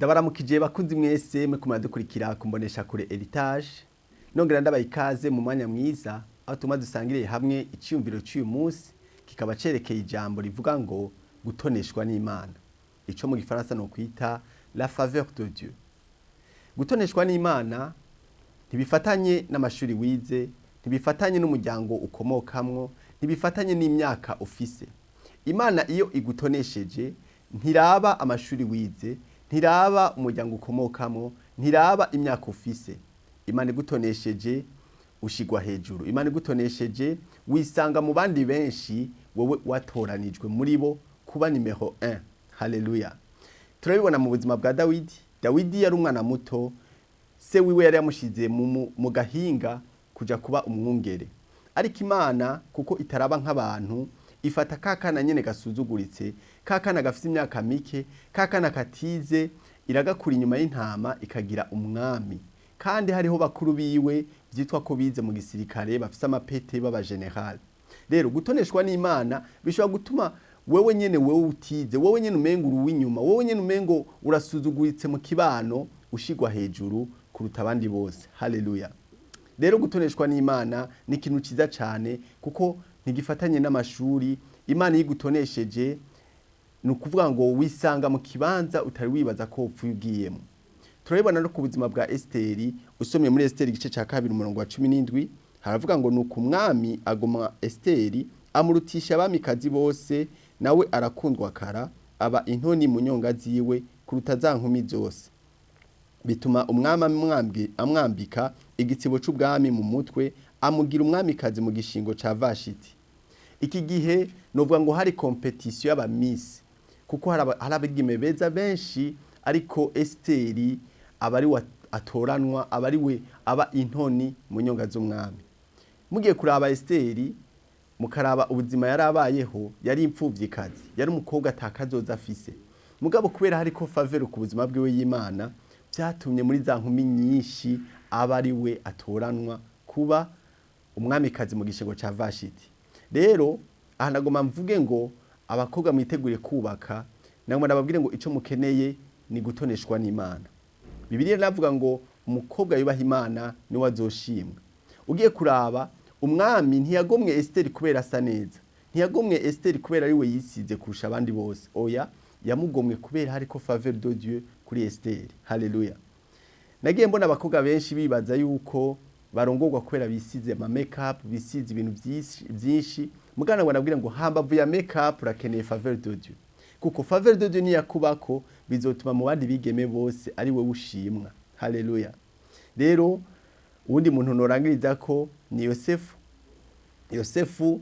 Ndabaramukije bakunzi mwese mwe kumara ku mbonesha kure Heritage, nongera ndabaha ikaze mu mwanya mwiza aho tuma dusangiriye hamwe iciyumviro cy'uyu munsi, kikaba cerekeye ijambo rivuga ngo gutoneshwa n'Imana, ico mu gifaransa no kwita la faveur de Dieu. Gutoneshwa n'Imana ntibifatanye n'amashuri wize, ntibifatanye n'umuryango ukomokamwo, ntibifatanye n'imyaka ufise. Imana iyo igutonesheje ntiraba amashuri wize, ntiraba umuryango ukomokamo, ntiraba imyaka ufise. Imana igutonesheje ushigwa hejuru. Imana igutonesheje wisanga mu bandi benshi, wowe watoranijwe muri bo kuba nimero 1. Haleluya! Turabibona mu buzima bwa Dawidi. Dawidi yari umwana muto, se wiwe yari yamushize mu gahinga kuja kuba umwungere, ariko Imana, kuko itaraba nk'abantu, ifata ka kana nyene gasuzuguritse, ka kana gafise imyaka mike, ka kana katize, iragakura inyuma y'intama, ikagira umwami. Kandi hariho bakuru biwe vyitwa ko bize mu gisirikare, bafise amapete, b'aba général. Rero gutoneshwa n'Imana bishobora gutuma wewe nyene, wewe utize, wewe nyene umengo uri uw'inyuma, wewe nyene umengo urasuzuguritse mu kibano, ushigwa hejuru kuruta abandi bose. Haleluya! Rero gutoneshwa n'Imana ni ikintu ciza cane, kuko ntigifatanye n'amashuri. Imana iyo igutonesheje, ni ukuvuga ngo wisanga mu kibanza utari wibaza ko wopfuye ugiyemo. Turabibona no ku buzima bwa Esiteri. Usomye muri Esiteri igice ca 2, umurongo wa 17, haravuga ngo: "Nuko umwami agoma Esiteri, amurutisha abamikazi bose, nawe arakundwa kara, aba intoni mu nyonga ziwe kuruta za nkumi zose. Bituma umwami amwambika igitsibo c'ubwami mu mutwe, amugira umwamikazi mu gishingo ca Vashiti." Iki gihe novuga ngo hari compétition y'aba miss, kuko hari abigeme beza benshi, ariko Esiteri aba ari we atoranwa, aba ari we aba intoni mu nyonga z'umwami. Mugiye kuraba Esiteri, mukaraba ubuzima yari abayeho, yari imfuvyikazi, yari umukobwa atakazoza afise. Mugabo kubera hariko faveur ku buzima bwiwe y'Imana, vyatumye muri za nkumi nyinshi aba ari we atoranwa kuba umwamikazi mu gishingo ca Vashiti. Rero aha nagomba mvuge ngo abakobwa mwitegure kubaka, nagomba ndababwire ngo ico mukeneye ni gutoneshwa n'Imana. Bibiliya iravuga ngo umukobwa yubaha Imana niwe azoshimwa. Ugiye kuraba, umwami ntiyagomwe Esiteri kubera asa neza, ntiyagomwe Esiteri kubera ari we yisize kurusha abandi bose. Oya, yamugomwe kubera hariko faveur de Dieu kuri Esiteri. Haleluya! Nagiye mbona abakobwa benshi bibaza yuko barongorwa kubera bisize ama make-up, bisize ibintu vyinshi vyinshi. Mugana ngo nabwire ngo hambavu ya make-up urakeneye faveur de Dieu, kuko faveur de Dieu niyakubako bizotuma mu bandi bigeme bose ari we ushimwa. Haleluya! Rero uwundi muntu norangiriza ko ni Yosefu. Yosefu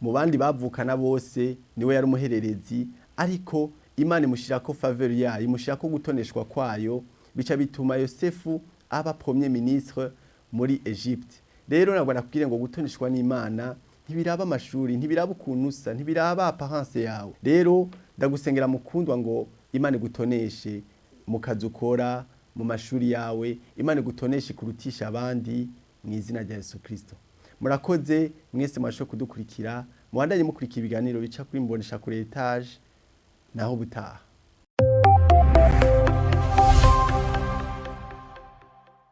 mu bandi bavukana bose niwe yari umuhererezi, ariko Imana imushirako faveur yayo, imushirako gutoneshwa kwayo, bica bituma Yosefu aba premier ministre muri Egypte. Rero ntabwo nakubwire ngo gutoneshwa n'Imana ntibiraba amashuri, ntibiraba ukuntu usa, ntibiraba apparence yawe. Rero ndagusengera mukundwa ngo Imana igutoneshe mu kazi ukora, mu mashuri yawe, Imana igutoneshe kurutisha abandi mu izina rya Yesu Kristo. Murakoze mwese mwashoboye kudukurikira. Mubandanye mukurikira ibiganiro bica kuri Mbonesha kure Heritage. Naho ubutaha.